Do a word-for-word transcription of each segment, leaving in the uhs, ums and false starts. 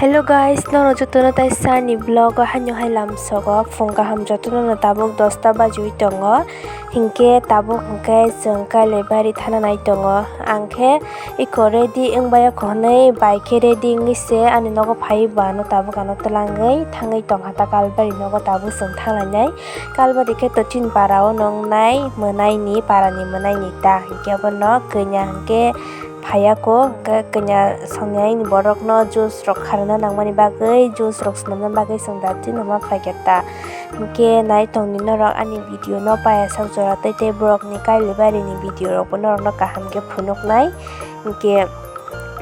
Hello guys, nono jotono tai sani vlog o haino hai lamsogo phung kaham jotono no tabuk dosta bajiwi tongo, hinkhe tabuk hinkhe chwng Kailaibari thana nai tongo. Ang khe iko ready wngbai o hwnwi bai khe ready wngwi se ani nogo phaiwi bo ano tabuk ano twlangwi thangwi tongkha ta Kalbari nogo tabuk chwng thanglainai. Kalbari khe to chini para o nongnai mwnaini parani mwnaini ta hinkhe abono kanya hinkhe phaiya ko, hwnkhe kanya songni aini borokno juice rok kharna nangmani bagwi, juice rok swnamna bagwi chwng dachi nangma phaikha ta. Hwnkhe nai tongni norok ani video no paiya sak jora tei tei borokni Kailaibari ni video rok bo norokno kaham khe phunuknai. Hwnkhe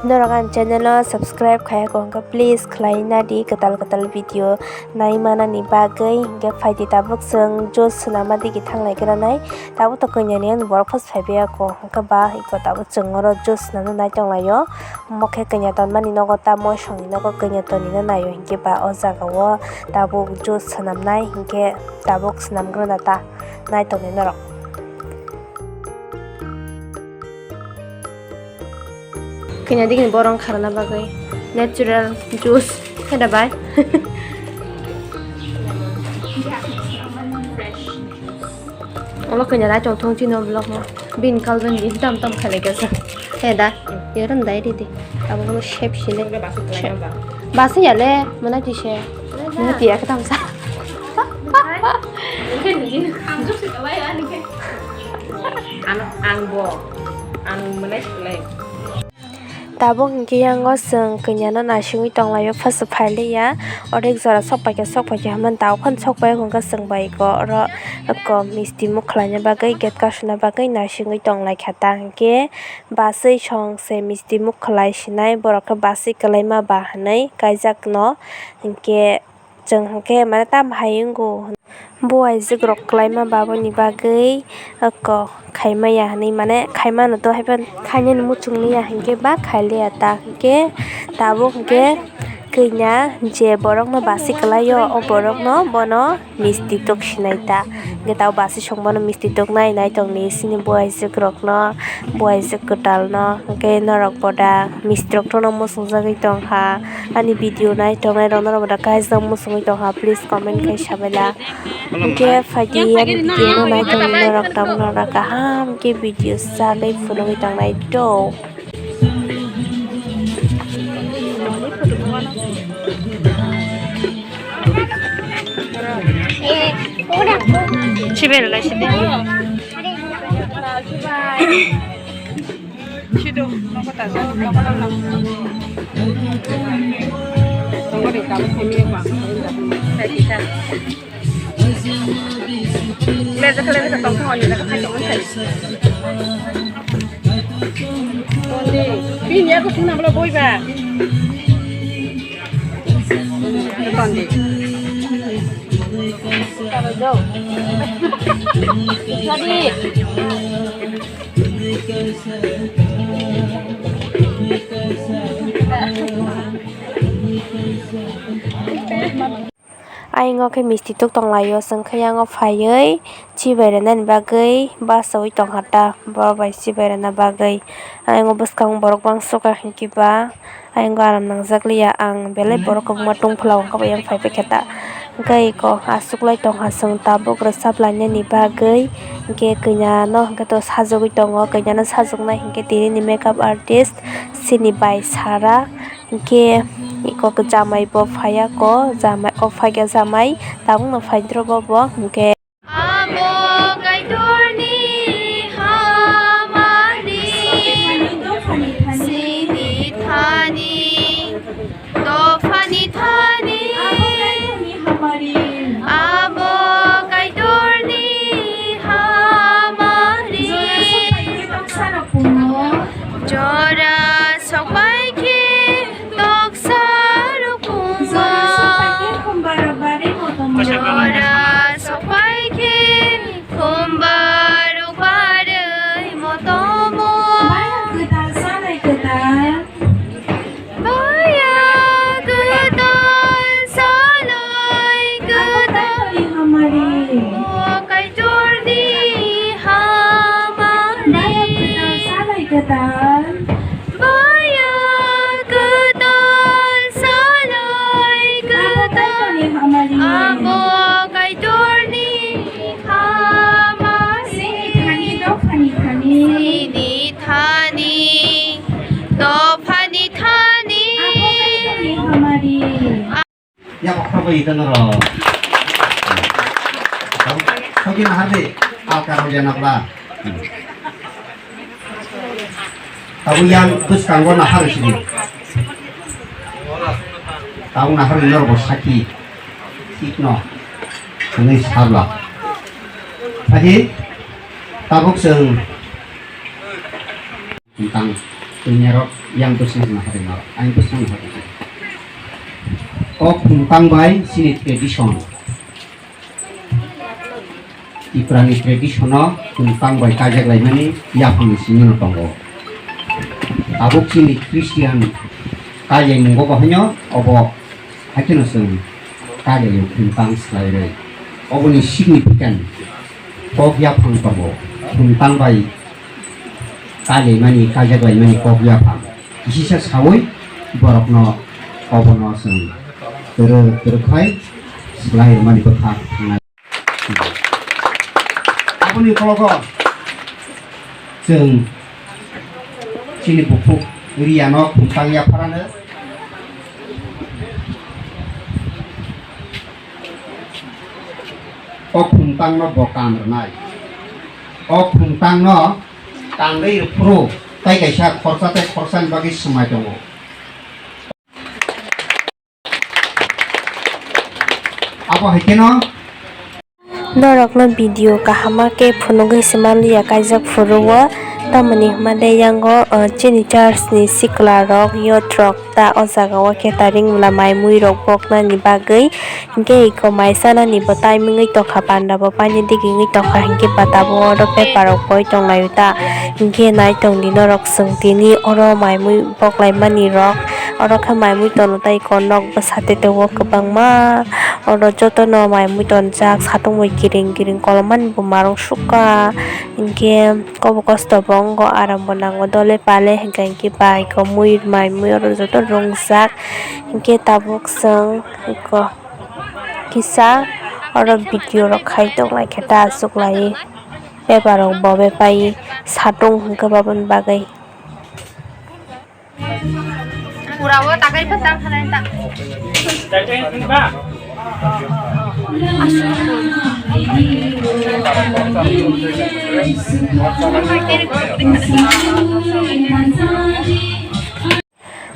norok ani channel o subscribe khaiya ko hwnkhe please khlai nadi, kwtal kwtal video nai manani bagwi. Hwnkhe phaidi tabuk chwng juice swnama digi thanglai granai, tabuk to kanya ni ani borok phas phaibai ya ko. Hwnkhe ba iko tabuk chwng oro juice swnamna nai tonglaio. Omo khe kanya tonmani nogo ta moisongni nogo kanya tonino naio hinkhe ba o jaga o tabuk juice swnamnai hinkhe tabuk swnamgrana ta nai tongni norok. Kanya digini borong kharna bagwi natural juice khe da bai. Omo kanya nai tong thung chini vlog no. Bin kalban di tam tam khalai kasa. He da. Yaran dai di di. Abo no shape sile. Basi ya le, mana ti se. Mana ti ya kata sa. Ang, ang bo. Ang mana sile. Tabuk hinkhe yango chwng kanya no naisingwi tonglaio, phasa phailiya, odek jora sok paikha sok paikha hwnmani tabuk phano sok pai hwnkhe chwng bai iko oro eko misti muk khlaina bagwi gate kasuna bagwi naisingwi tonglaikha ta hinkhe baswi song se misti muk khlai sinai borok khe baswi kwlaima ba hwnwi kaijakno hinkhe. Chwng hwnkhe mane tamo hai wngo. Bo aijwk rok kwlaima baboni bagwi oko khaimaya hinwi mane khaimano to haiphano khainani muchung liya hinkhe ba khailiya ta hinkhe tabuk hinkhe kanya je borokno basi kwlaio o borokno bono misti tok sinai ta hinkhe tabuk basi song bono misti tok nai nai tongni sini bo aijwk rokno bo aijwk kwtalno hinkhe norok boda misti rok tono muchungjagwi tongkha. Ani video nai tongnai rok norok da kaisa muchungwi tongkha, please comment khai sabaila. Hwnkhe phaidi ani video no nai tongwi norok tamo norok kaham khe video sagwi phunugwi tongnai do. Sibai rwlai sidi. Sido, nokota, nokota, nokota. Tongori, kamu sini, Pak. Saya kita. Leja, leja, tong, tong, leja, tong, tong. Tongdi. Pin ya, aku sini, belum boy, Pak. Tongdi. Tadi. Ayang o khe misti tok tonglaio, chwng khe yang o phaiwi chibai rwnani bagwi bachaui tongkha ta, borok bai chibai rwna bagwi. Ayang o bwskango borok bangsuka hinkhe ba. Ayang o aram nangjak liya, ang belai borok kwbangma tungphla o hwnkhai yang phai paikha ta. Hwnkhe eko aswk lai tongkha chwng tabuk rwchap lainani bagwi. Hwnkhe kanya no hwnkhe to sajagwi tongo, kanya no sajagwi nai hwnkhe tini ni makeup artist chini bai Sara. Hwnkhe eko jamai bo phaiya ko, jamai o phaikha jamai tabuk no phaidro bo bo hwnkhe. Abo Kaitorni hamari, sini thani, dophani thani. Abo Kaitorni hamari. Jora sokpai khe toksa rukungo. Jora sokpai khe khumbarok barwi motomo. Jora sokpai khe khumbarok barwi motomo. Maya kwtal salai kwtal. Maya kwtal salai kwtal. Abo Kaitorni hamari. Abo Kaitorni hamari. Maya kwtal salai kwtal. Maya Oi, ito noro. Sogi nahardi, alkar hoja nakla. Tabu yang bwskango nahar sini. Tabu nahar noro bo saki. Sikno. Ini sabla. Haji, tabuk seng. Tang, tengnya rok yang bwskango nahar noro. Aing bwskango nahar. O khumtang bai sini tradition. Tiprani tradition-o khumtang bai kaijaklaimani yaphangni simi no tongo. Tabuk chini Christian kaijaimungo bo haino obo haikheno chwng kaijaio khumtang swlairwi. Oboni significant kok yaphang tongo. Khumtang bai kailaimani, kaijaklaimani kok yaphang. Kisisa saui borokno obono chwng kwrwk kwrwk khai swlai rwmani bwkha thangnai. Aboni ukologo chwng chini bukhuk Riano khumtang yapharano o khumtangno bo kan rwnai. O khumtangno tangwi rwphuru tei kaisa khorsa tei khorsani bagwi swmai tongo. Abo hai kheno norokno video kahama khe phunugwi se manliya kaijak phuru o, tamoni hwnba de yango, o, chini church ni sikla rok, youth rok ta o jaga o catering mla mai mui rok boknani bagwi. Hinkhe iko mai chanani bo time wngwi tongkha, panda bo paini digi wngwi tongkha, hinkhe bata bo oro paper rok boi tonglaio ta. Hinkhe nai tongdi norok chwng tini oro mai mui boklaimani rok, oro khe mai mui tono tei iko nok bwsa tei tongo kwbangma, oro jotono mai mui tonjak, satung bai kiring kiring kolomani bo marung sukha, hinkhe kobo kosto bo wngo, aram bo nango dole pale, hinkhe hinkhe bai iko mui mai mui oro joto rungjak, hinkhe tabuk chwng iko. Kisa oro video rok khai tong lai khe ta aswk lai paper rok bo bepai satung hwnkhe baboni bagwi. Pura o takai pa tang khanai ta.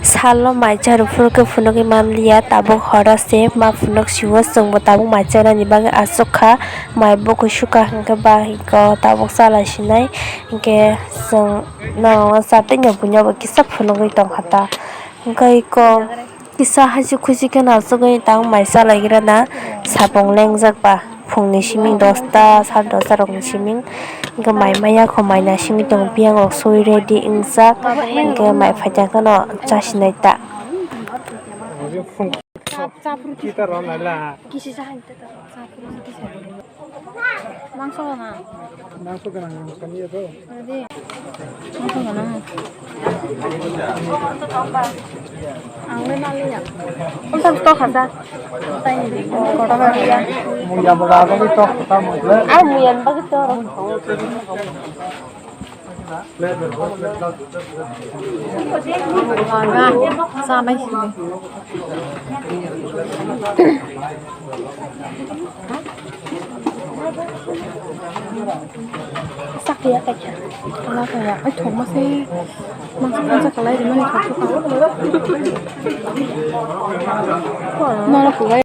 Salo mai cha rw phuru khe phunugwi manliya, tabuk horo se ma phunuk sio, chwngbo tabuk mai chanani bagwi achukha, mai bukui sukha hinkhe ba iko tabuk chalai sinai, hinkhe chwng norokno chatwi no buino bo kisa phunugwi tongkha ta, hinkhe iko kisa haichi khuchi kheno achugwi tabuk mai chalaigrana sapung lengjak ba. Phungni siming dosta, sar dosta rokni siming, hinkhe mai maya kho mai naisingwi tongo, biyang rok sui ready wngjak, hinkhe mai phaikhe no chasinai ta. Mangso na. Mangso gwnang ang kani ya to. Ang le maliya. Ang tak to khasa. Kotor maliya. Muya bagwi to khata mujle. Ai muyan bagwi to. Manga. Sanai sini. Sak ya kaisa. Ala kaya. Ai thok ma se. Mangsa mangsa kalai di mani thok thok. Nara kubai.